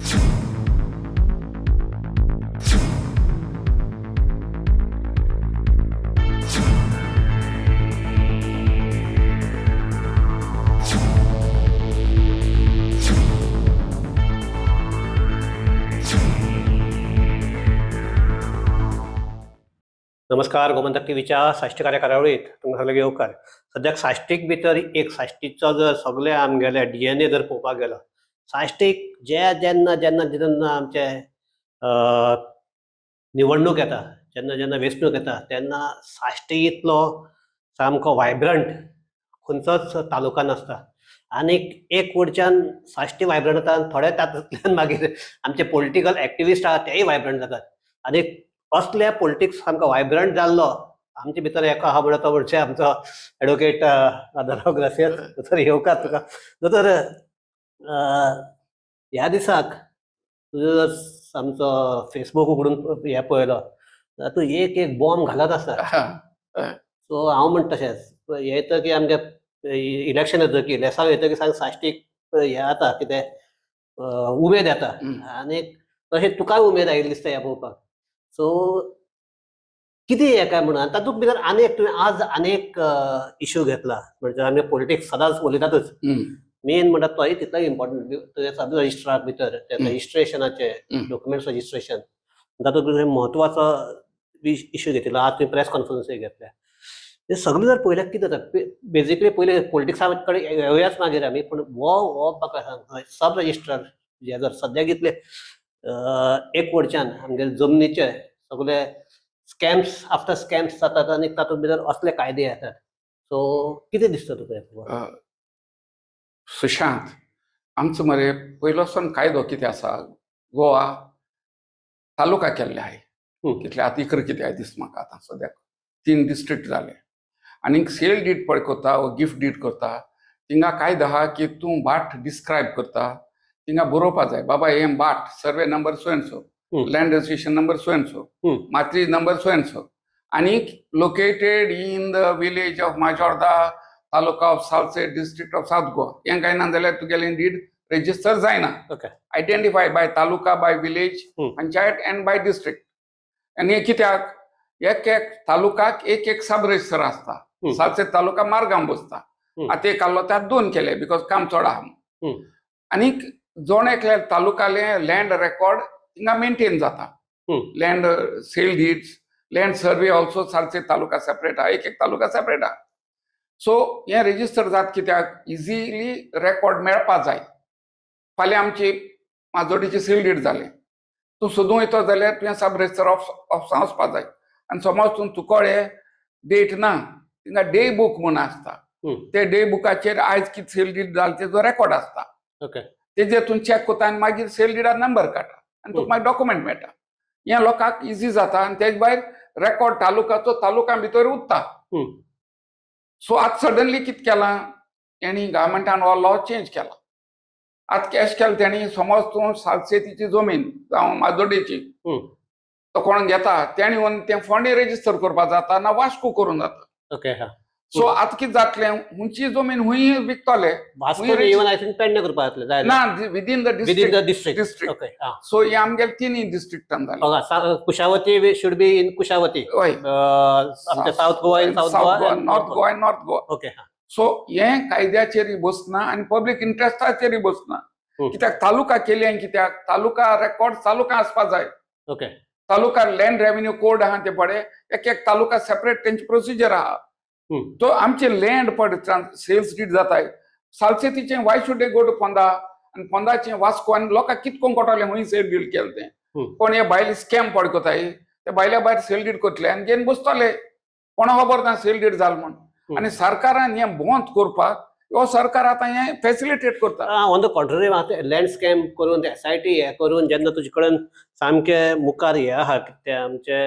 नमस्कार, गोमंतक टीव्हीच्या साश्टी कार्यावळीत तुमकां सगळ्यांक येवकार. सद्याक साश्टीक भितर एक साश्टीचो जर सगळे आमगेले डीएनए जर पळोवपाक गेलो, साश्टीक जे जेन्ना जेन्ना जेन्ना आमचे निवडणूक येता, जेन्ना जेन्ना वेंचणूक येता तेन्ना साश्टी इतलो सामको वायब्रंट खंयचोच तालुका नासता. आनीक एक वटच्यान साश्टी वायब्रंट जाता आनी थोडे तातूंतल्यान मागीर आमचे पॉलिटिकल एक्टिविस्ट आहा तेय वायब्रंट जातात. आनी असल्या पॉलिटिक्स सामको वायब्रंट जाल्लो आमचे भितर एका आहा म्हणटा तो म्हणजे आमचो एडवोकेट राधाराव ग्रासियस. दोतोर, येवकार तुका. दोतोर, ह्या दिसाक तुजो जर आमचो फेसबूक उगडून हे पळयलो जाल्यार तूं एक एक बॉम्ब घालत आसता. सो हांव म्हणटा तशेंच येता की आमगे इलेक्शन येता की लेसांव येता की सांग साश्टीक हें जाता कितें उमेद येता. आनी तशें तुकाय उमेद आयिल्ली दिसता हें पळोवपाक. सो कितें हें काय म्हणून आनी तातूंत भितर आनी एक तुवें आज आनी एक इशू घेतला, म्हणजे आमी पॉलिटिक्स सदांच उलयतातच, मेन म्हणटा तोय तितलो इम्पॉर्टंट तुवें सब रजिस्ट्राक भितर ते रजिस्ट्रेशनाचे डॉक्युमेंट्स रजिस्ट्रेशन तातूंत भितर म्हत्वाचो इशू घेतिल्लो. आज तुवें प्रेस कॉन्फरन्सूय घेतल्या. ते सगळें जर पळयल्यार कितें जाता, बेजिकली पयलीं पॉलिटिक्सा कडेन येवयाच मागीर आमी, पूण हो हो म्हाका सांग, सब रजिस्ट्रार जे जर सद्याक इतले एक वटच्यान आमगे जमनीचे सगळे स्कॅम्स आफ्टर स्कॅम्स जातात आनी तातूंत भितर असले कायदे येतात, सो कितें दिसता तुका हें? सुशांत, आमचो मरे पयलोसून कायदो कितें आसा, गोवा तालुका केल्ले आहे. कितले आतां 11 कितें आहाय दिसता म्हाका. आतां सद्याक 3 डिस्ट्रिक्ट जाले. आनीक सेल डीड पळय करता वो गिफ्ट डीड करता, थिंगा कायदो आहा की तूं बाट डिस्क्रायब करता, थिंगा बरोवपा जाय, बाबा हें बाट survey number so and so, land registration number so and so, matriz number so and so, आनीक located in the village of Majorda, taluka of Salcete, district of South Goa. हें कांय ना जाल्यार तुगेलें did register जायना. Identify by taluka, by village, panchayat and by district. आनी हें कित्याक, एक एक तालुकाक एक एक सब रजिस्टर आसता. सालसेट तालुका मारगांव बसता. आतां एक आहलो त्यात 2 केले because काम चड आहा. आनीक जण एकल्या तालुकाले लँड रेकॉर्ड थिंगा मेंटेन जाता. Land sale deeds, land survey also Salcete taluka separate आहा, एक एक तालुका सेपरेट आहा. सो हें रेजिस्टर जात कित्याक इजिली रेकॉर्ड मेळपा जाय. फाल्यां आमची माजोडीची सेल डीड जालें, तूं सोदूंक वयतो जाल्यार तुवें सब रजिस्टर ऑफिसान वचपा जाय. आनी समज तूं तुकोळे डेट ना, थिंगा डे बूक म्हूण आसता. ते डे बुकाचेर आयज कितें सेल डीड जालें तेजो रेकॉर्ड आसता. तेजेर तूं चॅक करता आनी मागीर सेल डिडार नंबर काडटा आनी तुका मागीर डॉक्युमेंट मेळटा. हें लोकांक इजी जाता आनी तेज भायर रेकॉर्ड तालुकाचो तालुका भितर उरता. सो आतां सडनली कितें केलां तेणी, गव्हर्मेंटान हो लॉ चेंज केला. आतां कॅश केलें तेणी, समज तूं सालसेतीची जमीन जावं माजोडेची तो कोण घेता, तेणी येवन तें फोंडे रेजिस्टर करपा जाता ना वास्को करूंक जाता. ओके हा सो आतां कितें जातलें, हुंची जमीन हुंय विकतले. Vasco even I think Pedne करपा जातलें जाय ना, within the within the district. District. District. Okay हा सो हे आमगेले तिनूय डिस्ट्रिक्टान जालें. Kushavati should be in Kushavati. हय. आमचे South Goa in South Goa, North Goa, North Goa. Okay हा सो हें कायद्याचेरय बसना आनी पब्लीक इंट्रस्टाचेरय बसना. कित्याक तालुका केली आनी कित्याक तालुका रेकॉर्ड तालुका आसपा जाय. तालुका लँड रेव्हेन्यू कोड आहा ते पळय, एक एक तालुका सेपरेट तेंची प्रोसिजर आहा. तो आमचे लँड पळय सेल्स डीड जाताय सालसेतीचें, why should they go to Ponda आनी पोंदाचें वास्को? आनी लोकांक कित कोण कळटलें हुंय सेल डीड केलें तें? कोण हे भायले स्कॅम पळय कोताय, ते भायल्या भायर सेल डीड करतले आनी घेवन बसतले, कोणा खबर ना सेल डीड जाल म्हूण. आनी सरकारान हें बंद करपाक हो सरकार आतां हें फॅसिलिटेट करता. On the contrary, land scam करून एसआयटी हे करून जेन्ना तुजे कडेन सामके मुखार हे आहा, ते आमचे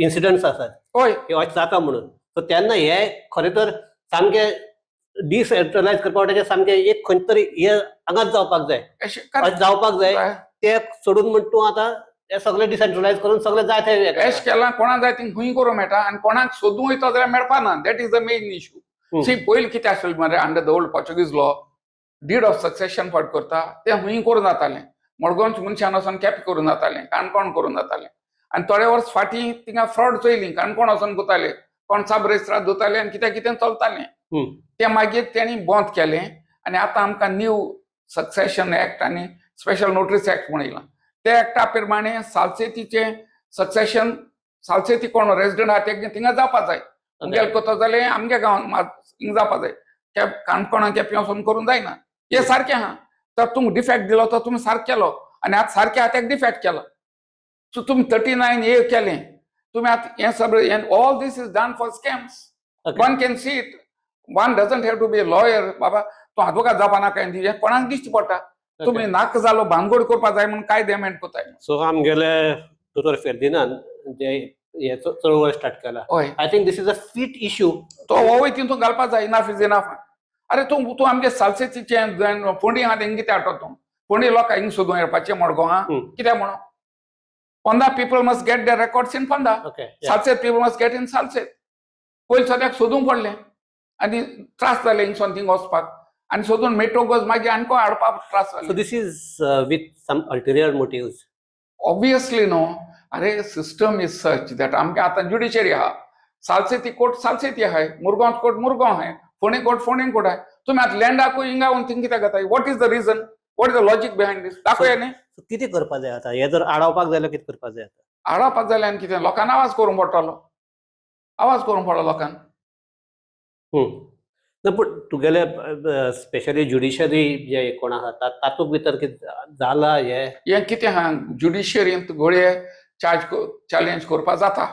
इन्सिडंट्स आसात हे अशें जाता म्हणून, सो तेन्ना हे खरें तर सामके डिसेंट्रलायज करपा वाट्याचें सामकें एक खंय तरी हे हांगाच जावपाक जाय, अशें अशें जावपाक जाय. ते सोडून म्हण तूं आतां हे सगळे डिसेंट्रलायज करून सगळे जाय थंय हे एश करता. केलां, कोणा जाय थिंग खूंय करूं मेळटा आनी कोणाक सोदूंक वयता जाल्यार मेळपा ना. That is the main issue. See, पयलीं कितें आसलें मरे, under the old Portuguese law, deed of succession फाट करता तें खूंय करूं जातालें. मडगांवच्या मनशान वचोन केपें करून जातालें, काणकोण करून जातालें. आनी थोडे वर्स फाटीं थिंगा फ्रॉड चोयली, काणकोण वचोन कोताले, कोण साब रेजिस्ट्रार धुताले आनी कितें कितें चलतालें. तें मागीर तेणी बंद केलें आनी आतां आमकां न्यू सक्सेशन एक्ट आनी स्पेशल नोटीस एक्ट म्हूण येयलां. त्या एक्टा प्रमाणे सालसेतीचें सक्सेशन, सालसेती कोण रेजिडंट आहा ते थिंगा जावपा जाय. आमगेले कोतो जालें आमगे गांवान हिंगा जावपा जाय, काणकोणा केप्यां वचोन करूंक जायना. हें सारकें आहा. तर तुमकां डिफेक्ट दिलो तो तुमी सारको केलो आनी आतां सारकें आहा तेका डिफेक्ट केलो. सो तुमी 39A केलें तुमी आतां हें सगळें, all this is done for scams. One can see it, one doesn't have to be a lawyer. बाबा तूं आदवोगाद जावपा नाका, हें कोणाक दिश्टी पडटा. तुमी नाका जालो भानगड करपा जाय म्हणून कायदे अमेंड कोताय. सो आमगेले दोतोर फेर्दिनान जे हे चळवळ स्टार्ट केला, हय, I think this is a fit issue. तो होवूय तितून घालपा जाय. Enough is enough. अरे तूं तूं आमगे सालसेतीचें फोंडी आहा तेंगे कितें हाडटा तूं? फोंडी लोकांक हिंग सोदून येवपाचें मडगांव आहा कित्याक म्हणून? Ponda people must get the records in Ponda, Salcete people must get in Salcete. पयलीं सद्याक सोदूंक पडलें आनी त्रास जाले हिंगसून थिंग वचपाक, आनी सोदून मेटोकच मागीर आनी हाडपाक त्रास सो जाले. This is with some ulterior motives. Obviously no. अरे, सिस्टम is such that आमकां आतां ज्युडिशरी आहा, सालसेती कोर्ट सालसेती आहाय, मुरगांव कोर्ट मुरगांव आहाय, फोंडें कोर्ट फोंडें कोर्ट आहाय. तुमी आतां लँडाकूय हिंगा वचून थिंग कित्याक घेताय? What is the reason? What is the logic behind this? दाखोवया न्ही. कितें करपा जाय आतां? हें जर आडावपाक जाय जाल्यार कितें करपा जाय आतां? आडावपाक जाल्यार आनी कितें, लोकांक आवाज करूंक पडटलो, आवाज करूंक पडलो लोकांक. ना, पूण तुगेले स्पेशली ज्युडिशरी जे कोण आहा तातूंत भितर कितें जाला हें? हें कितें आहा, ज्युडिशरींत घोडये चार्ज चॅलेंज करपा जाता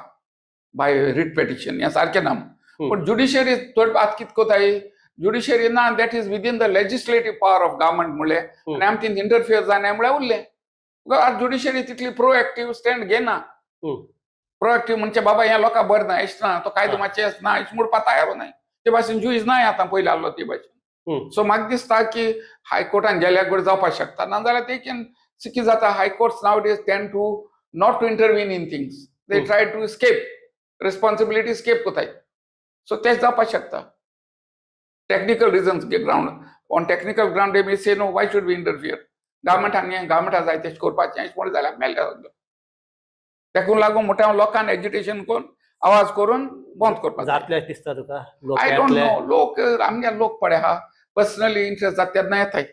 बाय रीट पेटिशन, हें सारकें ना. पूण ज्युडिशरी चड आतां कितें कोताय ज्युडिशरी ना, that is within the legislative power of government म्हणलें आनी आमी तितून इंटरफियर जायना म्हळ्यार उरलें. आतां ज्युडिशरी तितली प्रोएक्टीव स्टँड घेना. प्रोएक्टीव म्हणजे बाबा हें लोकांक बरें ना, एश ना, तो कायदो मातशें एश ना, एश म्हणपा तयार नाय. ते भाशेन जुईज नाय आतां पयलीं आहलो ते भाशेन. सो म्हाका दिसता की हायकोर्टान गेल्यार गोड जावपाक शकता, ना जाल्यार ते can कितें जाता, high courts nowadays tend to not to intervene in things, they try to escape responsibility, escape कोताय. सो तें जावपाक शकता. Technical reasons ground, on technical ground they may say no, why should we interfere, government आनी गव्हर्मेंटा जाय तेश करपाचें, अशें म्हणून जाल्यार मेळटा सगळें. तेकून लागून मोठ्या लोकांक एज्युटेशन करून आवाज करून बंद करपाक जाय. जातलें अशें दिसता तुका लोक I don't येतले? नो. लोक आमगे लोक पळय आहा, पर्सनली इंट्रस्ट जाता तेन्ना येताय,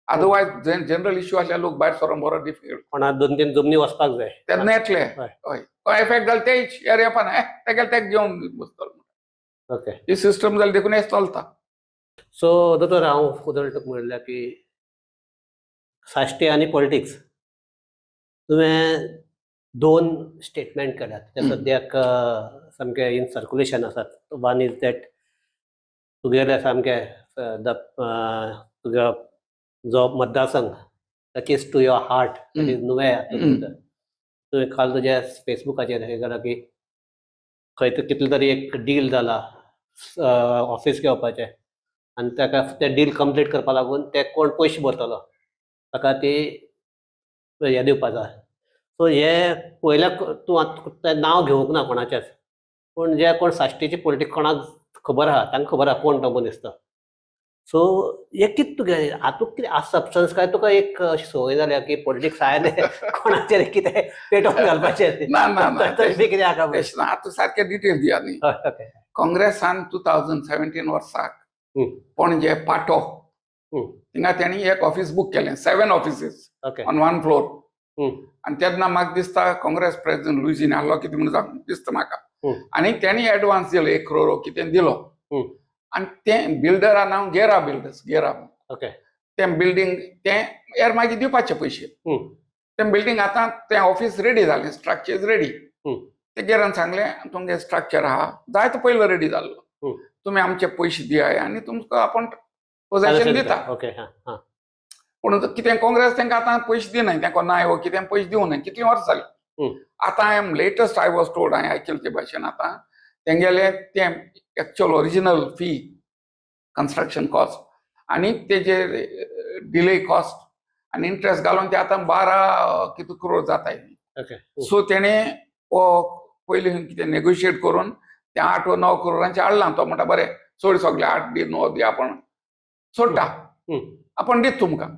अदरवायज जनरल इश्यू आसल्यार लोक भायर सरोंक बरो डिफिकल्ट. कोणा दोन तीन जमनी वचपाक जाय. तेन्ना येतले. हय, कोण एफेक्ट जाले तेच एरिया पण तेगेले तेक घेवन बसतलो. ही सिस्टम जाली देखून हें चलता. सो दोतोर, हांव उदळ तुका म्हणल्यार की साश्टी आनी पॉलिटिक्स, तुवें दोन स्टेटमेंट केल्यात ते सद्याक सामके इन सर्कुलेशन आसात. वन is that तुगेले सामके the तुगेलो जो मतदारसंघ that is to your heart, that is Nuvem हातूंत भितर. तुवें काल तुज्या फेसबुकाचेर हें केलां की खंय तर कितले तरी एक डील जाला ऑफिस घेवपाचें आनी ताका तें डील कंप्लीट करपा लागून ते कोण पयशे भरतलो ताका ती हें दिवपा जाय. सो हे पयल्या तूं आतां तें नांव घेवंक ना कोणाचेंच, पूण जे कोण साश्टीचे पॉलिटिक्स कोणाक खबर आहा तांकां खबर आहा कोण तो मनीस तो. सो हे कितें तुगे हातूंत कितें आसा सबस्टन्स, काय तुका एक अशी संवय जाल्या की पॉलिटिक्स आयलें कोणाचेर कितें पेटोवन घालपाचें? ना ना ना. तशें कितें आसा पळय. तशें ना. आतां सारकें डिटेल दिया न्ही. काँग्रेसान 2017 वर्साक पणजे पाटो थिंगा तेणी एक ऑफिस बूक केलें, seven offices on one floor. आनी तेन्ना म्हाका दिसता काँग्रेस प्रेसिडेंट लुईझीन आहलो कितें म्हूण दिसता म्हाका. आनी तेणी एडवान्स दिलो, 1 करोड कितें दिलो. आनी तें बिल्डरा नांव गेरा बिल्डर्स, गेरा. तें बिल्डींग तें हेर मागीर दिवपाचे पयशे. तें बिल्डींग आतां तें ऑफिस रेडी जालें, स्ट्रक्चर is ready. ते गेरान सांगलें, तुमगे स्ट्रक्चर आहा जायतो पयलो रेडी जाल्लो, तुमी आमचे पयशे दियाय आनी तुमकां आपूण पोजेशन दिता. ओके हा हा पूण कितें काँग्रेस तांकां आतां पयशे दिनाय, तांकां नाय वो कितें पयशे दिवं नाय, कितलीं वर्सां जालीं. आतां I am latest I was told, हांवें आयकलें ते भाशेन, आतां तेंगेलें तें actual original fee, construction cost आनी तेजे डिले कॉस्ट आनी इंट्रस्ट घालून ते आतां 12 कितें करोड जाताय. सो तेणें हो पयलीं कितें नेगोशिएट करून ते 8 वा 9 करोडांचें हाडलां. तो म्हणटा, बरें सोड सगळें, 8 दी 9 दी, आपूण सोडटा, आपूण दीत तुमकां.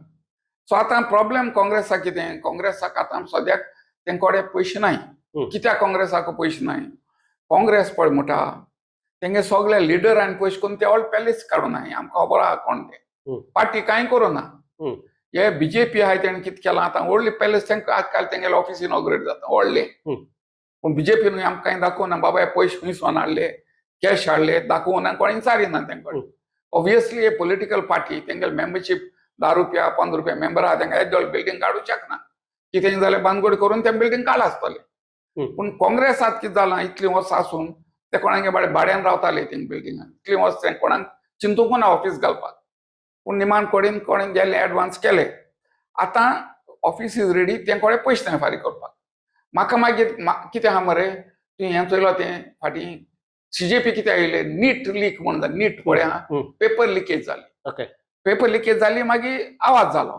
सो आतां प्रॉब्लेम काँग्रेसाक कितें, काँग्रेसाक आतां सद्याक तेंक कडेन पयशे नाय. कित्याक काँग्रेसाक पयशे नाय? काँग्रेस पळय म्हणटा तेंगे सगळे लिडरान पयशे करून ते ऑल पॅलेस काडूं नाय, आमकां खबर आहा कोण ते. पार्टी कांय करूं ना. हे बीजेपी आहाय, तेणें कितें केलां आतां, व्हडली पॅलेस तांकां आजकाल तेंगेले ऑफिस इनॉग्रेट जाता व्हडलें. पूण बीजेपीन आमकां कांय दाखोवना, बाबा हे पयशे खंयसून हाडले, कॅश हाडले, दाखोवना, कोण विचारिना तेंकडे. ऑब्वियसली हे पॉलिटिकल पार्टी, तेंगेले मेंबरशीप 10 रुपया 15 रुपया मेंबर आहा, तेंका येदोळ बिल्डींग काडूंक शकना. कितें जाल्यार बानगोड करून ते बिल्डींग काड आसतले. पूण काँग्रेसात कितें जालां, इतलीं वर्सां आसून ते कोणागे भाड्यान रावताले थिंग बिल्डिंगान इतलीं वर्सां, ते कोणाक चिंतूंक ना ऑफीस घालपाक. पूण निमान कडेन कोणें गेले, एडवान्स केले, आतां ऑफिस is ready, ते कोणे पयशे नाय फारीक करपाक. म्हाका मागीर कितें आहा मरे, तुवें हें चोयलो तें फाटीं सीजेपी कितें आयिल्लें, नीट लीक म्हणून जालें, नीट पळय आं, पेपर लिकेज जाली. पेपर लिकेज जाली, मागीर आवाज जालो.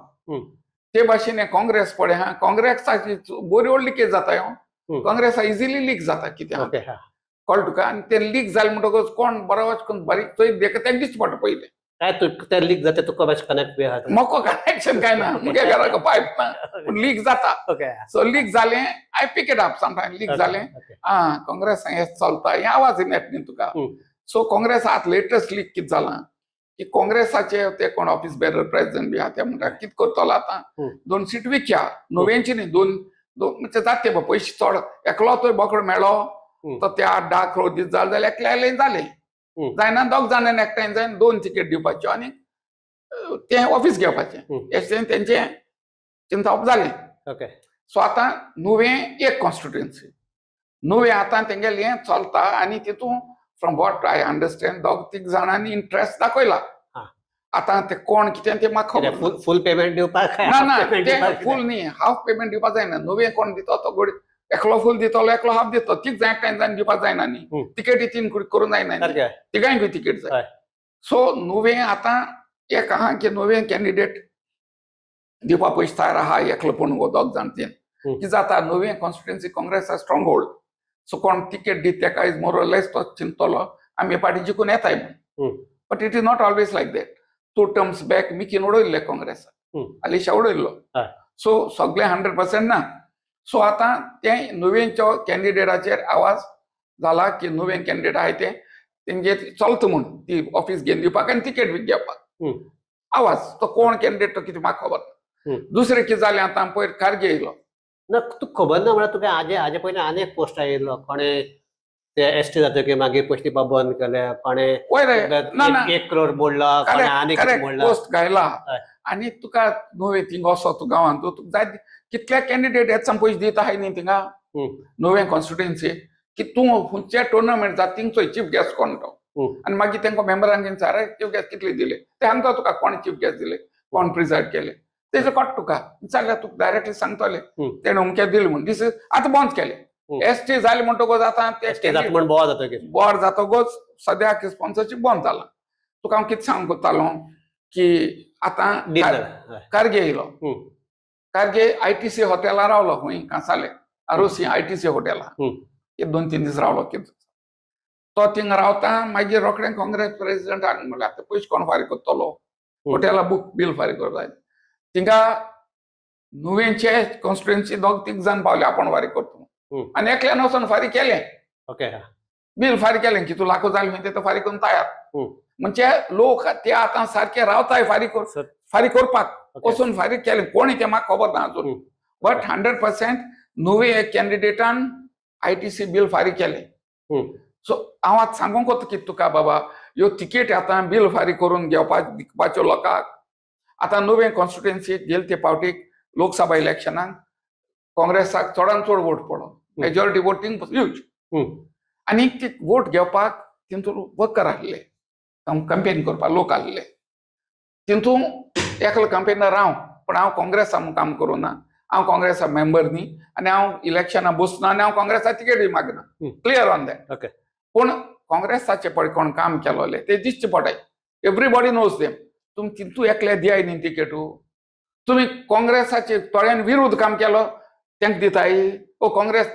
ते भाशेन हें काँग्रेस पळय हा, काँग्रेसाची बरी व्हड लिकेज जाता ह्यो. काँग्रेसा इजिली लीक जाता कितें ओके हा कळ्ळें तुका? आनी ते लीक जालें म्हणटकच कोण बरो वच बारीक चोयत देखा तेका दिसची पडटा पयलें. काय तूं ते लीक जाता, तुका मातशें कनेक्ट बी आहा? म्हाका कनेक्शन काय ना, मुगे घराक पायप ना, पूण लीक जाता. सो लीक जालें, I pick it up sometime. Leak जालें, आं, काँग्रेस हें चलता, हें आवाज येत न्ही तुका. सो काँग्रेस आतां लेटस्ट लीक कितें जालां की काँग्रेसाचे ते कोण ऑफिस बेरर प्रेसिडेंट बी आहा, ते म्हणटा कितें करतलो आतां, दोन सीट विकया नुवेंची न्ही, दोन दोन म्हणजे जाते बा पयशे चड. एकलो तर बोकडो मेळ्ळो तर ते 8-10 करोड दीत जालें जाल्यार एकल्याले जालें. जायना, दोग जाणांनी एकठांय जायन दोन तिकेट दिवपाच्यो आनी तें ऑफिस घेवपाचें. अशें तेंचें चिंतप जालें. सो आतां नुवें एक कॉन्स्टिट्युएन्सी, नुवें आतां तेंगेलें हें चलता आनी तितून फ्रॉम what I understand दोग तीग जाणांनी इंट्रस्ट दाखयला. आतां ते कोण कितें तें म्हाका खबर ना. फूल फूल पेमेंट दिवपाक काय ना. half ना. payment ते दिवपाक? फूल न्ही, हाफ पेमेंट दिवपाक जायना. नुवें कोण दितो तो गोड एकलो फूल दितलो, एकलो हाफ दितो, तीग जाण एकठांय जावन दिवपाक जायना न्ही. तिकेटी तीन करूंक जायना न्ही. तिगांयकूय तिकेट जाय. सो नुवें आतां एक आहा की नुवें कॅन्डिडेट दिवपा पयशे तयार आहा, एकलो पूण वो दोग जाण तीन. कितें जाता, नुवें constituency Congress stronghold. So कोण तिकेट दीत तेका is more लेस तो चिंततलो आमी पाटी जिखून येताय म्हूण. But it is not always like that. Two terms back मिकीन उडयल्ले काँग्रेसाक, आलिशा उडयल्लो. सो सगळे 100% ना. सो आतां ते नुवेंच्या कॅन्डिडेटाचेर आवाज जाला की नुवें कॅन्डिडेट आहाय ते तेंगे चलता म्हूण ती ऑफिस घेवन दिवपाक आनी तिकेट बी घेवपाक. आवाज तो कोण कॅन्डिडेट तो कितें म्हाका खबर ना. दुसरें कितें जालें, आतां पयर खारगे येयलो. ना, तुका खबर ना म्हळ्यार तुका हाजे हाजे पयलीं आनी एक पोस्ट आयिल्लो, कोणे ते एसटी जातकीर मागीर पयशे दिवपाक बंद केले कोणे. वय रे, ना ना. 1 करोड मोडला कोणे, आनी कितें मोडला. पोस्ट घायला. आनी तुका नुवें थिंगा वचो तूं गांवांत, तुका जाय कितले कॅन्डिडेट येत पयशे दित आहाय न्ही थिंगा. नुवें कॉन्स्टिट्युएन्सी की तूं खंयचे टुर्नामेंट जाता थिंगचो चीफ गेस्ट कोण तो. आनी मागीर तांकां मेंबरांक विचार, चीफ गेस्ट कितले दिले ते सांगता तुका, कोण चीफ गेस्ट दिले, कोण प्रिजायड केले तेजे कळटा तुका. विचारल्यार तुका डायरेक्टली सांगतले तेणे अमके दिले म्हूण. दीस आतां बंद केले. एसटी जाले म्हणटकूच आतां ते एसटी जाता म्हण बोवाळ जातकीर. बोर जातकूच सद्याक स्पॉन्सरशीप बंद जाला. तुका हांव कितें सांगूंक कोत्तालो की आतां डील जालें, हय. कारगे येयलो. कारगे आयटीसी हॉटेलार रावलो खंय कांसाले आरोसी आयटीसी हॉटेला. एक 2-3 दीस रावलो. कितें तो थिंगा रावता, मागीर रोखडें काँग्रेस प्रेसिडेंटान म्हणलें आतां पयशे कोण फारीक करतलो, हॉटेला बूक बील फारीक करपाक जाय. थिंगा नुवेंचे कॉन्स्टिट्युएन्सी दोग तीग जाण पावले, आपूण फारीक करता. आनी एकल्यान वचोन फारीक केलें. बील फारीक केलें की तूं लाखो जालें खंय ते फारीक करून तयार. म्हणजे लोक ते आतां सारके रावताय फारीक फारीक करपाक. वचून फारीक केलें, कोणी तें म्हाका खबर ना अजून. बट 100% नुवें एक कॅन्डिडेटान आयटीसी बील फारीक केलें. सो हांव आतां सांगूंक वता कितें तुका बाबा, ह्यो तिकेट आतां बील फारीक करून घेवपाक दिवपाच्यो लोकांक. आतां नुवें कॉन्स्टिट्युएन्सीक गेले ते फावटीक लोकसभा इलेक्शनाक काँग्रेसाक चडान चड वोट पडलो, मेजॉरिटी वोटींग ह्यूज. आनी ती वोट घेवपाक तितून वर्कर आहले, कंपेन करपाक लोक आहले. तितून एकलो कंपेनर हांव, पूण हांव काँग्रेसा म्हूण काम करूं ना, हांव काँग्रेसा मेंबर न्ही आनी हांव इलेक्शना बसना आनी हांव काँग्रेसा तिकेटूय मागना. Clear on that. पूण काँग्रेसाचे पळय कोण काम केलोले ते दिसचे पडटाय, एवरीबॉडी नोज देम. तुमी तितू एकले दियाय न्ही तिकेटू, तुमी काँग्रेसाचे थोड्यान विरुद्ध काम केलो तांकां दिताय, ओ काँग्रेस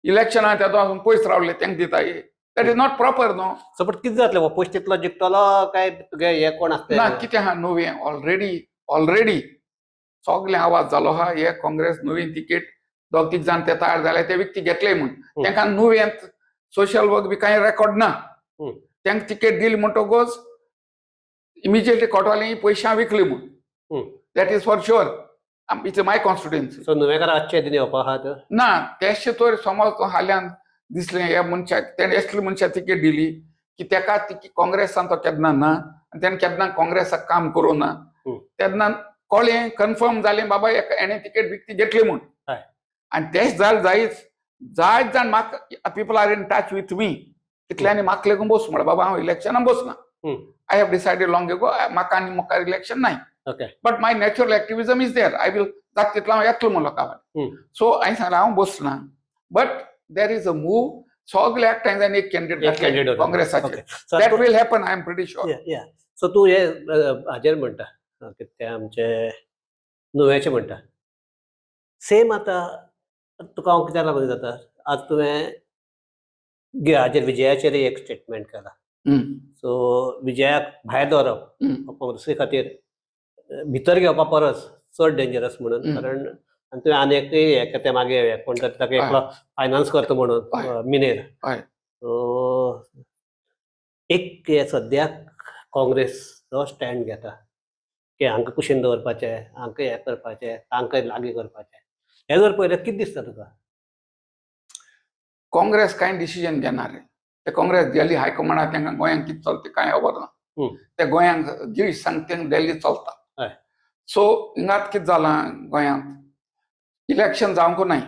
इलेक्शना तेदो पयस रावले तांकां दिताय, that is not proper न्हू. सो बट कितें जातलें, हो पयशे तितलो जिखतलो काय तुगे हे कोण आसता? ना, कितें आहा, नुवें ऑलरेडी ऑलरेडी सगळे आवाज जालो हा, हे काँग्रेस नवीन तिकीट दोग तीग जाण ते तयार जाले, ते विकती घेतले म्हूण. तांकां नुव्यांत सोशल वर्क बी कांय रेकॉर्ड ना. तांकां तिकेट दिली म्हणटकूच इमिजिएटली कोटवाले पयशा विकली म्हूण. That is for sure, it's my constituency. So नुवेकारा अच्छे दिन येवपा आहात? ना, तेशें तर समज तो हाल्यान दिसलें ह्या मनशाक, तेणें असली मनशाक तिकेट दिली की तेका ती काँग्रेसान तो केन्ना ना आनी तेणें केन्ना काँग्रेसाक काम करूं ना. तेन्ना कळ्ळें, कन्फर्म जालें, बाबा हेणें तिकेट विकती घेतली म्हूण. आनी तेच जालें जायच जायत जाण म्हाका, people are in touch with me, कितल्यांनी म्हाका लेगून बस म्हणलें, बाबा हांव इलेक्शनाक बसना. I have decided long ago, म्हाका आनी मुखार इलेक्शन नाय. But my natural activism is there, I will जाता तितलो हांव येतलो म्हूण लोकां. सो हांवें सांगलें हांव बसना, but there is a move, सगळे एकठांय जावन एक एक कॅन्डिडेट कॅन्डिडेट. काँग्रेसाचे. That will happen, I am pretty sure. So तूं हे हाजेर म्हणटा, कितें तें आमचे नुव्याचें म्हणटा सेम. आतां तुका हांव कित्याक लागून जाता, आज तुवें हाजेर विजयाचेर एक स्टेटमेंट केला. सो विजयाक भायर दवरप काँग्रेसी खातीर भितर घेवपा परस चड डेंजरस म्हणून. कारण आनी तुवें आनी एकय हें केलें मागीर, हे कोण तरी ताका एकलो फायनान्स करता म्हणून, मिनेर. सो एक हे सद्याक काँग्रेस जो स्टँड घेता की हांकां कुशीन दवरपाचें, हांकां हें करपाचें, तांकां लागीं करपाचें, हें जर पळयल्यार कितें दिसता तुका? काँग्रेस कांय डिसिजन घेणार रे. ते काँग्रेस दिल्ली हायकमांडा, तांकां गोंयांत कितें चलता कांय खबर ना. ते गोंयांक गिरीश सांगता तें दिल्ली चलता. सो हिंगात कितें जालां, गोंयांत इलेक्शन जावंक नाय.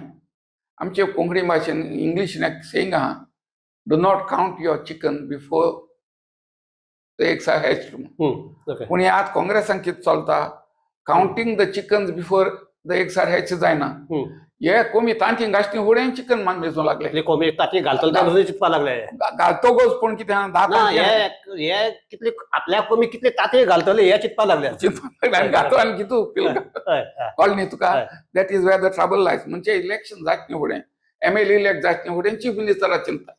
आमचे कोंकणी भाशेन, इंग्लीशीन एक सेईंग आहा, "Do not count your chicken before the eggs are hatched." पूण हे आतां काँग्रेसान कितें चलता, counting the chickens before the eggs are hatch जायना. हे कोमी तांची घासनी फुडें चिकन मान मेजूं लागले. इतली कोमी ताची घालतले तेन्ना चिंतपा लागले. घालतकच पूण कितें आहा, धा ना. तांती हे हे कितली आपल्या कोमी कितले ताती घालतले हे चिंतपा लागले. चिंतपाक लागले आनी घातो आनी कितू पिल. हय हय. कळ्ळें न्ही तुका? हय. That is where the trouble lies. म्हणजे इलेक्शन जायत न्ही फुडें, एमएलए इलेक्ट जायत न्ही फुडें, चीफ मिनिस्टरा चिंता.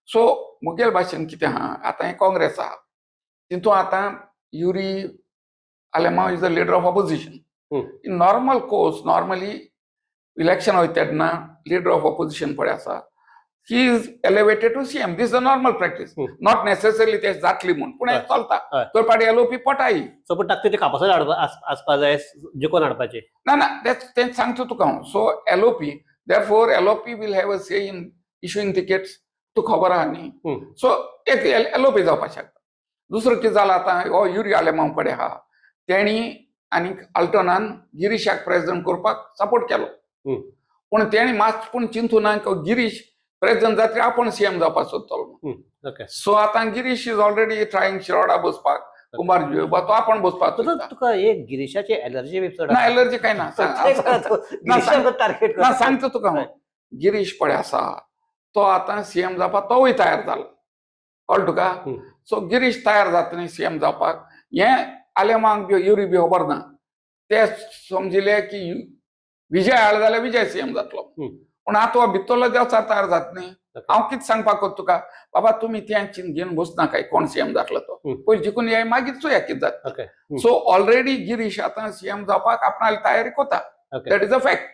सो मुगेल भाशेन कितें आहा, आतां हें काँग्रेस आहा, तितून आतां Yuri Alemao is the leader of opposition. In normal course, normally election वयता तेन्ना लिडर ऑफ ऑपोजिशन पळय आसा, he is elevated to CM. This the normal practice. Not necessarily ते जातली म्हूण, पूण हें चलता. तर पाटी एलओपी पटाय. सो पूण ताका ते कापासार हाडपा आसपा जाय, जिखोवन हाडपाची. ना ना, तें सांगता तुका हांव. So LOP, therefore LOP will have a say in issuing tickets, तूं खबर आहा न्ही? सो एक एलओपी जावपाक शकता. दुसरो कितें जालां, आतां हो युरी आलेमांव पळय आहा, तेणी आनी अल्टनान गिरीशाक प्रेजिडंट करपाक सपोर्ट केलो. पूण तेणी मात पूण चिंतू ना की गिरीश प्रेजिडंट जातकीर आपूण सीएम जावपाक सोदतलो. सो आतां Girish is already trying Shiroda बसपाक, कुंभार तो आपूण बसपाक सोदता. तुका एक गिरीशाची एलर्जी बी चड? ना, एलर्जी काय ना. गिरीशाक टार्गेट? ना, सांगता तुका हांव. गिरीश पळय आसा, तो आतां सीएम जावपाक तोवूय तयार जाला, कळ्ळें तुका? सो गिरीश तयार जाता न्ही सीएम जावपाक, हें आलेमांक बी युरी बी खबर ना. ते समजिले की विजय आयलो जाल्यार विजय सीएम जातलो. पूण आतां हो भितरलो देंवचार तयार जाता न्ही. हांव कितें सांगपाक कोत्ता तुका, बाबा, तुमी तें चिंत घेवन बसनाकाय कोण सीएम जातलो तो. पयलीं जिखून येय, मागीर चोया कितें जाता. सो ऑलरेडी गिरीश आतां सीएम जावपाक आपणाली तयारी कोता. That is a fact.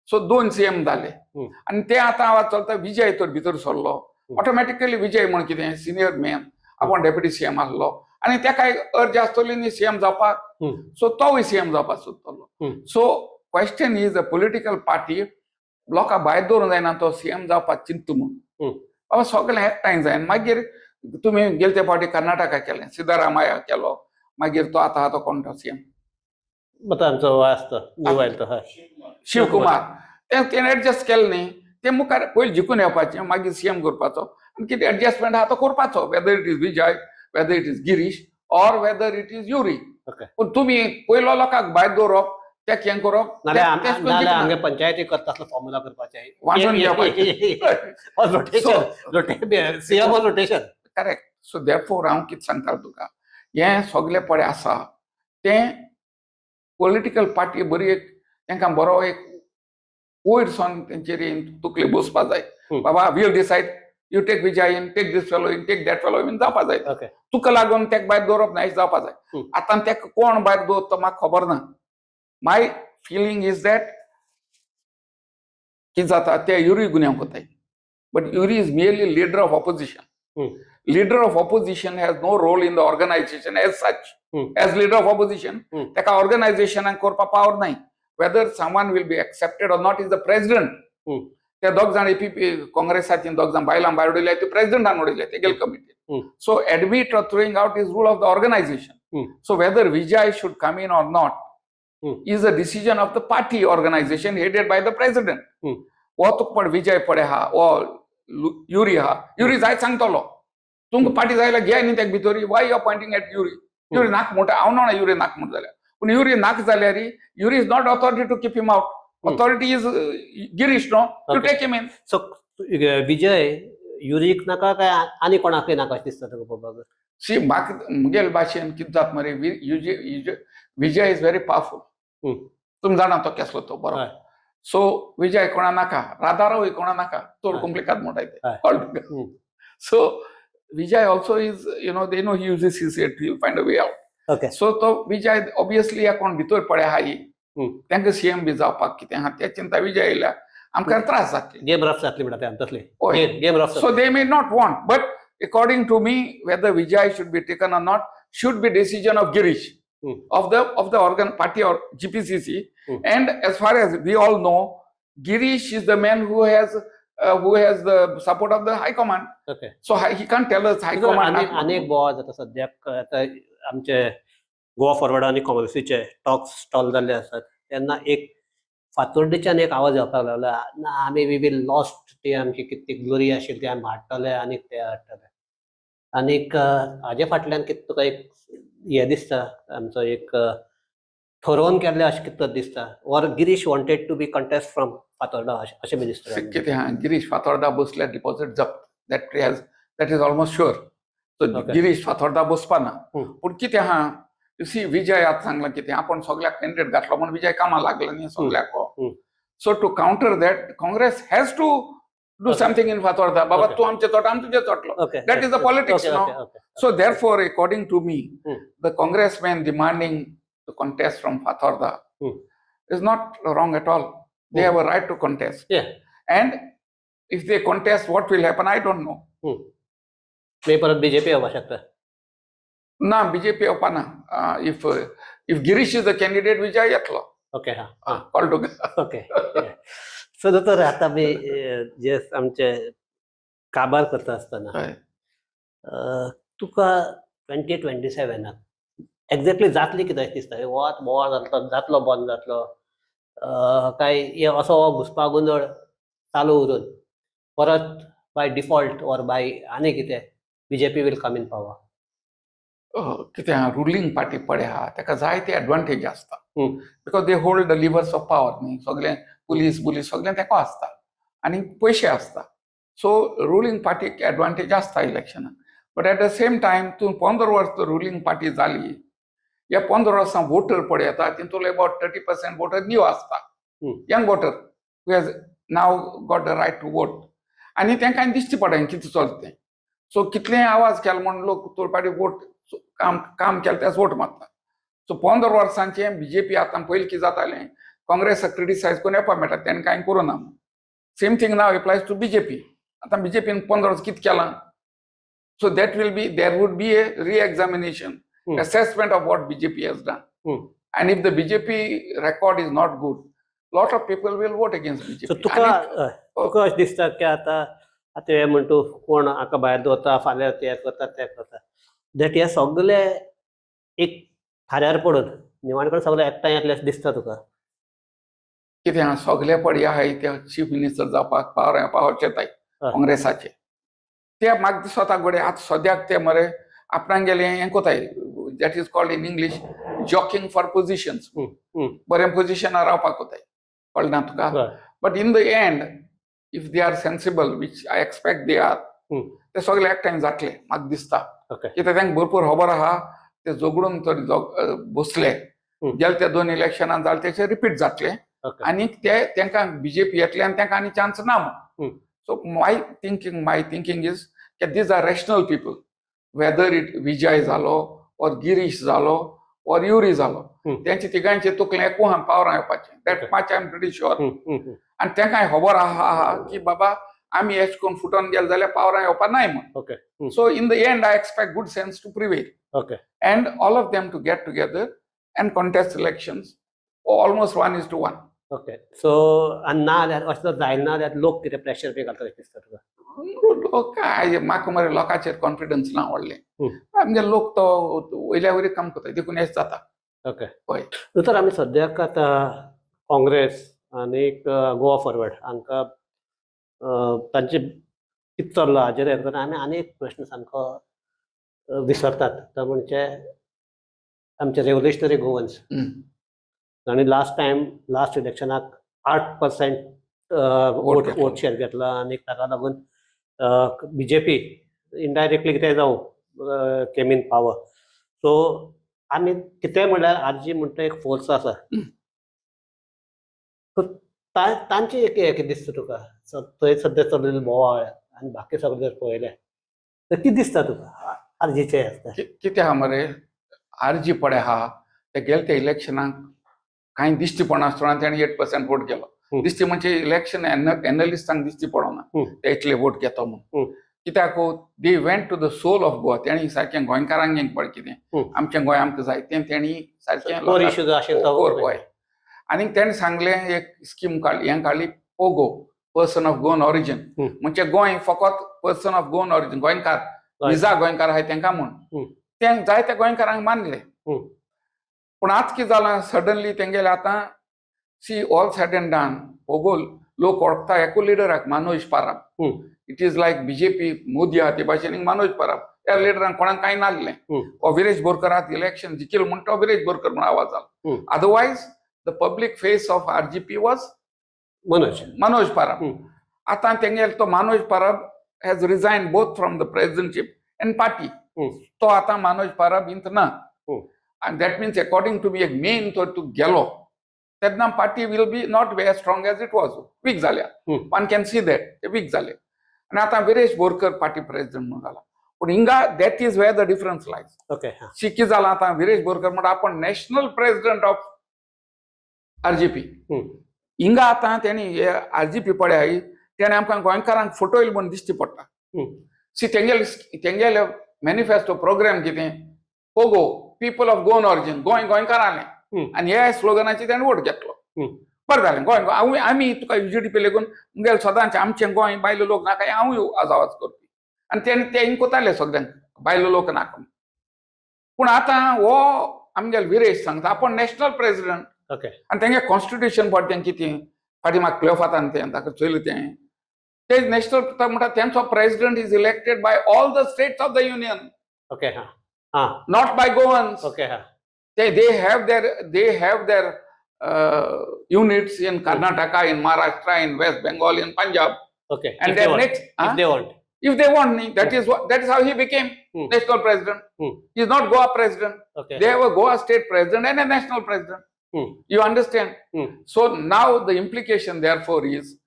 So दोन सीएम जाले. आनी ते आतां आवाज चलता, विजय तर भितर सरलो, ऑटोमॅटिकली विजय म्हण कितें सिनियर मॅन, आपूण डेप्युटी सीएम आसलो आनी तेका एक अर्ज आसतली न्ही सीएम जावपाक. सो तोवूय सीएम जावपाक सोदतलो. So question is, a political party लोकां भायर दवरूंक जायना, तो सीएम जावपाक चिंतता म्हूण. बाबा, सगळें एकठांय जाय. मागीर तुमी गेले ते फावटी कर्नाटका केलें, सिद्धरामय्या केलो, मागीर तो आतां आहा तो कोण तो सीएम? आतां आमचो आसता न्यू आयलो तो, हय. शिवकुमार. ते तेणें एडजस्ट केलें न्ही. ते मुखार पयलीं जिखून येवपाचें, मागीर सीएम करपाचो आनी कितें एडजस्टमेंट आहा तो करपाचो, whether it is Vijay, whether it is Girish or whether it is Yuri. पूण तुमी पयलो लोकांक भायर दवरप, तेक हें करप, नाल्यार तेच करून नाल्यार जिखना. आमगे पंचायती करता असलो फॉर्मुला करपाचें. वांटून घेवपाचें. Rotation, CM rotation. Correct. So therefore हांव कितें सांगता तुका, हें सगलें पळय आसा तें पॉलिटिकल पार्टी बरी एक तांकां बरो एक वयर सोन तेंचेर तकली बसपा जाय. बाबा, we'll decide, you take Vijay in, take this fellow in, take that fellow in जावपा जाय. तुका लागून तेका भायर दवरप ना, जावपा जाय. आतां तेका कोण भायर दवरता म्हाका खबर ना. My feeling is that कितें जाता ते युरी गुन्यांव कोताय, but Yuri is merely leader of opposition. Leader of opposition has no role in the organization as such. As leader of opposition, ताका ऑर्गनायझेशनाक करपा पावर नाही. Whether someone will be accepted or not is the president. ते दोग जाण APP काँग्रेसाची दोग जाण बायलां भायर उडयले, ते प्रेसिडेंटान उडयले तेगेले कमिटीन. So admit or throwing out is rule of the organization. So whether Vijay should come in or not is a decision of the party organization headed by the president. हो तुका पण विजय पडे हा, हो युरी हा, युरी जायत सांगतलो तुमकां पार्टी जाय जाल्यार घे न्ही तेका भितर. Why you are pointing at Yuri? Yuri नाक म्हणटा, हांव ना युरी नाक म्हणटा जाल्यार, पूण युरी नाक जाल्यार Yuri is not authority to keep him out. Authority is Girish, no, to take him in. So Vijay uric नाका काय आनी कोणाकय नाका अशें दिसता तुका पळोवपाक? सी, म्हाका मुगेल भाशेन कितें जाता मरे, Vijay is very powerful. तुमी जाणा तो केसलो तो बरो. सो विजय कोणा नाका, राधारावूय कोणा नाका, चड कोम्प्लिकाद म्हणटाय ते. So Vijay also is, they know he uses his head, he find a way out. So तो विजय ऑब्वियसली या कोण भितर पडे आहाय तांकां सीएम बी जावपाक कितें आहा ते चिंता विजय येयल्या आमकां त्रास जातले. गेम रफ जातली म्हणटा ते तसली. हय. Game rough. So they may not want, but according to me, whether Vijay should be taken or not should be decision of Girish, of the organ party or GPCC. And as far as we all know, Girish is the man who has the support of the High Command. So he can't tell us High Command. आनी आनी एक बोवाळ जाता सद्याक. आतां आमचे Goa forward आनी काँग्रेसीचे टॉक्स स्टॉल जाल्ले आसात तेन्ना एक फातोर्डेच्यान एक आवाज येवपाक लागला ना, आमी we will lost ती आमची कितें ग्लोरी आशिल्ली ती आमी हाडटले आनी ते हाडटले. आनीक हाजे फाटल्यान कितें तुका एक हें दिसता, आमचो एक ठरोवन केल्लें अशें कितें तर दिसता, or Girish wanted to be contest from Fatorda अशें बी दिसता? कितें हा, गिरीश फातोर्डा बसल्यार डिपॉझिट जप्त, that is almost sure. So Girish Fatorda बसपा ना. पूण कितें आहा, you see, विजय आतां सांगलां कितें, आपूण सगल्याक कॅन्डिडेट घातलो म्हूण विजय कामाक लागलो न्ही सगल्याक. So to counter that, Congress has to do something in Fatorda. बाबा, तूं आमचे चोट, आमी तुजे चोटलो. That is the politics, no? So therefore, according to me, the congressman demanding to contest from Fatorda is not wrong at all. They have a right to contest. And if they contest, what will happen, I don't know. मागीर परत BJP येवपाक शकता. ना, BJP येवपा ना. If Girish is the candidate, Vijay येतलो. Okay हा call two okay, so दोतोर, आतां आमी जे आमचे काबार करता आसतना तुका 2027 आक एक्झॅक्टली जातली कितें अशें दिसता? हो आतां बोवाळ जातलो, जातलो बंद जातलो काय हे असो हो घुसपा गोंदळ चालू उरून परत बाय डिफॉल्ट ऑर बाय आनी कितें BJP will come in power? कितें आहा, रुलींग पार्टी पळय आहा ताका जायते एडवांटेज आसता, because they hold the levers of power न्ही. सगळें पुलीस बुलीस सगळें तेका आसता आनी पयशे आसता. सो रुलींग पार्टीक एडवांटेज आसता इलेक्शनाक, but at the same time तूं 15 वर्स रुलींग पार्टी जाली, ह्या 15 वर्सां वोटर पळय येता तितूंतले about 30% voter new आसता, young voter who has now got the right to vote, आनी तांकां दिश्टी पडना कितें चलता तें. सो कितलेय आवाज केलो म्हूण लोक थोडे फावटी वोट काम काम केलें तेच वोट मारता. सो 15 वर्सांचें बीजेपी आतां पयलीं कितें जातालें, काँग्रेसाक क्रिटिसायज करून येवपा मेळटा, तेणें कांय करूं ना. Same thing now applies to BJP. आतां बीजेपीन 15 वर्सां कितें केलां? So that will be there would be a re-examination, assessment of what BJP has done. And if the BJP record is not good, lot of people will vote against BJP. So तुका तुका अशें दिसता की आतां आतां हे म्हणटू कोण हाका भायर दवरता, फाल्यां ते करता ते करता, that हे सगळे एक थाऱ्यार पडून निमाणे कडेन सगळे एकठांय येतले अशें दिसता तुका? कितें आहा, सगळे पळय आहाय ते चीफ मिनिस्टर जावपाक पावर पावर चेताय काँग्रेसाचे. ते म्हाका दिसता घडये आतां सद्याक ते मरे आपणागेलें हें कोताय, that is called in English jockeying for positions. बरें पोजिशनार रावपाक कोताय, कळना तुका? But in the end, if they are sensible, which I expect they are, ते सगळे एकठांय जातले म्हाका दिसता. कित्याक तांकां भरपूर खबर आहा, ते झगडून तरी बसले गेले त्या दोन इलेक्शनान जाले तेचे रिपीट जातले आनी ते तांकां बीजेपी येतले आनी तांकां आनी चान्स ना. So my thinking is की these are rational people, whether it Vijay जालो or Girish जालो or Yuri जालो. तेंचे तिगांचे तुकलें एकू पावरां येवपाचें, that much I am pretty sure. आनी तेंकांय खबर आहा की बाबा आमी एश कोन फुटोन गेले जाल्यार पावरां येवपा नाय म्हूण. So in the end I expect good sense to prevail and all of them to get together and contest elections almost 1:1. Okay, so आनी ना जाल्यार, अशें जर जायना जाल्यार लोक कितें प्रेशर बी घालता अशें दिसता तुका? लोक काय, म्हाका मरे लोकांचेर कॉन्फिडन्स ना व्हडलें. आमगे लोक तो वयल्या वयर काम करता, देखून येस जाता. हय. तर आमी सद्याक आतां काँग्रेस आनी गोवा फॉरवर्ड हांकां तांचे कितें चल्लां हाजेर हें करतना आमी आनी एक प्रश्न सामको विसरतात, तो म्हणजे आमचे रेव्होल्युशनरी गोवन्स आनी लास्ट टायम लास्ट इलेक्शनाक 8% वोट घेतलो. वोट शेअर घेतला आनी ताका लागून बीजेपी इनडायरेक्टली कितें जावं केम इन पावर. सो आमी कितेंय म्हणल्यार आरजी म्हणटा एक फोर्स आसा. सो तांचे एक हें कितें दिसता तुका, थंय सद्या चल्लेलो बोवाळ आनी बाकी सगळें जर पळयलें तर कितें दिसता तुका आरजीचें आसता? कितें आहा मरे, आरजी पळय आहा ते गेले ते इलेक्शनाक कांय दिश्टी पडनासतना तेणें 8% वोट गेलो. दिश्टी म्हणजे इलेक्शन एनलिस्टांक दिश्टी पडना ते इतले वोट घेतो म्हूण. कित्याक, they went to the soul of Goa. तेणी सारकें गोंयकारांक पळय कितें आमचें गोंय आमकां जाय तें तेणी सारकें कोर इश्यू जो आशिल्लो तो. हय, आनी तेणें सांगलें, एक स्कीम काडली, हें काडली, POGO, person of Goan origin. म्हणजे गोंय फकत पर्सन ऑफ गोवन ऑरिजीन, गोंयकार, निजा गोंयकार आहाय तेंकां म्हूण. तें जायत्या गोंयकारांक मानलें. पूण आज कितें जालां, सडनली तेंगेलें आतां, see, all said and done, POGO लोक वळखता एकू लिडराक, मनोज परब. It is like BJP Modi आहा ते भाशेन मनोज परब. ह्या लिडरांक कोणाक कांय नासलें. हो विरेश बोरकर आतां इलेक्शन जिखलो म्हण तो विरेश बोरकर म्हण आवाज जालो. Otherwise the public face of RGP was Manoj. Manoj Parab. आतां तेंगेलो तो Manoj Parab has resign both from the presidentship and party. तो आतां मनोज परब इंत ना. आनी that means according to me एक मेन तो तूं गेलो तेन्ना party will be not very strong as it was, weak जाल्या. One can see that ते वीक जाले आनी आतां विरेश बोरकर पार्टी प्रेसिडेंट म्हणून जाला. पूण हिंगा that is where the difference lies. See, कितें जालां, आतां विरेश बोरकर म्हणटा आपण नॅशनल प्रेसिडेंट ऑफ आरजीपी. हिंगा आतां तेणी आरजीपी पळय, तेणें आमकां गोंयकारांक फटोयल म्हूण दिश्टी पडटा. सी, तेंगेले मॅनिफेस्टो प्रोग्राम कितें, POGO, people of Goan origin, Goa गोंयकारांलें. आनी ह्या स्लोगनाचेर तेणें वोट घेतलो. बरें जालें, गोंय हांवूय आमी तुका युजीडीपी लेगून मुगेले सदांच आमचें गोंय बायलो लोक नाका, हांवूय आवाज करपी आनी तेणें ते इंकोताले सगळ्यांक बायलो लोक नाका. पूण आतां हो आमगेलो विरेश सांगता आपूण नॅशनल प्रेसिडेंट. आनी तेंगे कॉन्स्टिट्युशन पळय तें कितें फाटीं म्हाका क्लेफातान तें ताका चोयलें तें ते नॅशनल म्हणटा तेंचो president is elected by all the states of the union, okay हा हा not by Goans. Okay हा They have their units in Karnataka, in Maharashtra, in West Bengal, in Punjab, and their next, huh? If they want. If they want me, that is what that is how he became national president. He is not Goa president. They have a Goa state president and a national president. You understand? So now the implication therefore is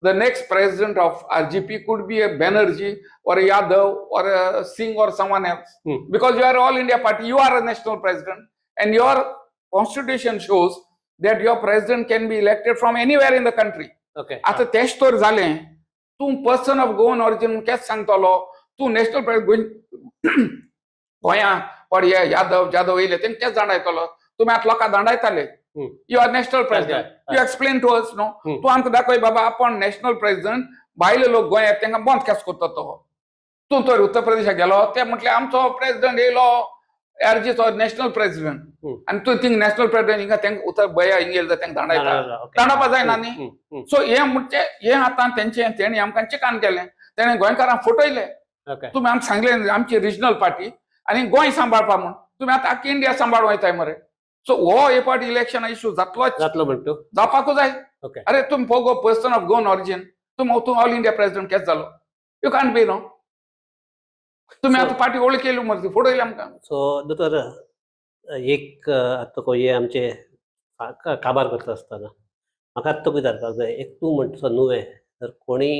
the next president of RGP could be a Banerjee or a Yadav or a Singh or someone else. Because you are all India party, you are a national president and your constitution shows that your president can be elected from anywhere in the country. आतां तेच तर जालें, तूं person of Goan origin केस सांगतलो? तूं national president, गोंया पण हे यादव जादव येयले तेंकां केस दांडायतलो? तुमी आतां लोकांक दांडायताले. You are national president, you explain to us, no? तूं आमकां दाखय बाबा, आपण नॅशनल प्रेसिडेंट, भायले लोक गोंयांत तेंकां बंद केस करता तो. तूं तर उत्तर प्रदेशाक गेलो, ते म्हटले आमचो प्रेसिडेंट येयलो, आरजीचो नॅशनल प्रेसिडेंट. आनी तूं थिंग नॅशनल प्रेसिडेंट हिंगा तेंकां उत्तर बया हिंग येयले जाल्यार तेंकां दांडायता? दांडोवपा जायना न्ही. सो हें म्हणजे हें आतां तेंचें तेणी आमकां चिकान केलें, तेणें गोंयकारांक फटयले. तुमी आमकां सांगलें आमची रिजनल पार्टी आनी गोंय सांबाळपा म्हूण, तुमी आतां आख्खी इंडिया सांबाळ वयताय मरे. सो हो हे पावटी इलेक्शन इशू जातलोच. जातलो म्हणटू? जावपाकूच जाय. अरे, तुमी POGO, person of Goan origin, तुमी तूं ऑल इंडिया प्रेसिडेंट केस जालो? You can't be, no? तुमी आतां पार्टी ओळख केली मरे, फटयले आमकां. सो दोतोर, एक आतां तुका हे आमचे काबार करता आसतना म्हाका आतां तुका विचारपाक जाय, एक तूं म्हणटा तसो नुवें जर कोणीय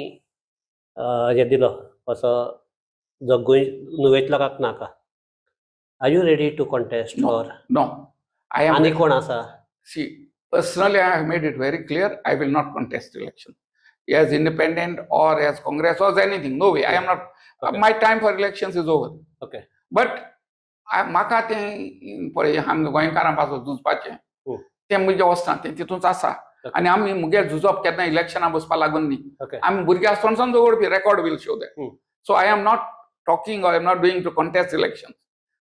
हें दिलो असो जो गोंय नुवेंतल्या लोकांक नाका, are you ready to contest? No. Or No. I am आनी कोण आसा? See, personally, I have made it very clear I will not contest election as independent or as Congress or anything. No way. I am not. My time for elections is over. But म्हाका तें पळय, आमी गोंयकारां पासून झुजपाचें तें म्हजें वचना, तें तितूंच आसा. आनी आमी मुगे झुजप केन्ना इलेक्शना बसपा लागून न्ही. आमी भुरगे आसतना सावन झगडपी, record will show that. So I am not talking, I am not doing to contest election.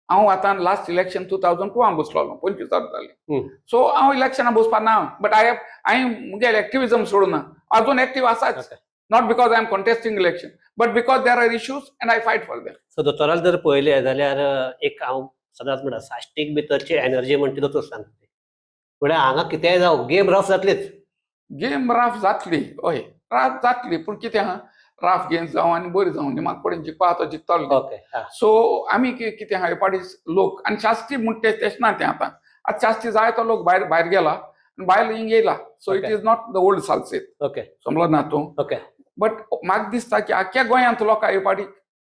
हांव आतां लास्ट इलेक्शन 2002 हांव बसलोलो, 25 वर्सां जालीं. सो हांव इलेक्शना बसपा ना, बट I have, हांवें मुगे एक्टिविजम सोडूना, अजून एक्टीव आसाच. Not because I am contesting election, but because there are issues and I fight for them. So दोतोराक जर पळयलें जाल्यार एक हांव सदांच म्हणटा, साश्टीक भितरची एनर्जी म्हणटा दोतोर सांगता. म्हळ्यार हांगा कितेंय जावं, गेम रफ जातलीच. गेम राफ जातली, हय, राफ जातली. पूण कितें आहा, राफ गेम जावं आनी बरी जावं न्ही, म्हाका कडेन जिखपा तो जिखतलो. ओके हा सो आमी कितें आहा, हे फावटी लोक आनी साश्टी म्हणटे तेश ना तें. आतां आतां साश्टी जाय तो लोक भायर भायर गेला आनी भायर हिंग येयला. So it is not the old Salcete. समजलो ना तूं? ओके. बट म्हाका दिसता की आख्या गोंयांत लोकां हे फावटी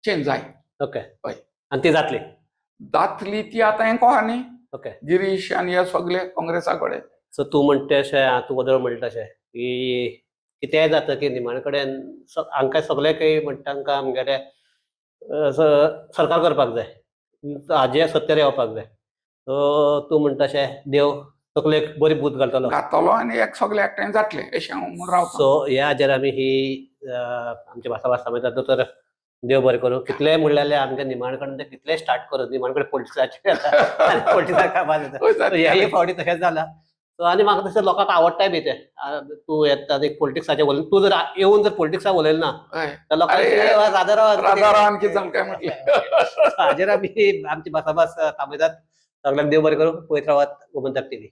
चेंज जाय. हय. आनी ती जातली. जातली ती आतां हें कोहा न्ही. गिरीश आनी हे सगळे काँग्रेसा कडेन. सो तूं म्हणटा अशें, तूं वदळ म्हणटा अशें की कितेंय जाता की निमाणे कडेन हांकां सगळे काही म्हणटा, तांकां आमगेले सरकार करपाक जाय, हाजे सत्तेर येवपाक जाय. सो तूं म्हणटा अशें, देव तकलेक बरी बूद घालतलो. घातलो आनी एक सगळे एकठांय जातले अशें हांव म्हूण रावता. सो ह्या हाजेर आमी ही आमची भासाभास थांबयतात. दोतोर, देव बरें करूं. कितलेंय म्हणलें जाल्यार आमच्या निमाण कडेन ते कितलेंय स्टार्ट करूं, निमाण कडेन पॉलिटिक्साचेर येता आनी पॉलिटिक्साक काबार जाता. हय, जातलें. ह्याय फावटी तशेंच जालां. सो आनी म्हाका तशें लोकांक आवडटाय बी तें. तूं येता आनी पॉलिटिक्साचेर उलय, तूं जर येवन जर पॉलिटिक्साक उलयलें ना तर लोकांक अरे, राजाराव राजारावान कितें जालें काय म्हटलें. हाजेर आमी आमची भासाभास थांबयतात. सगल्यांक देव बरें करूं. पळयत रावात गोमंतक टीव्ही.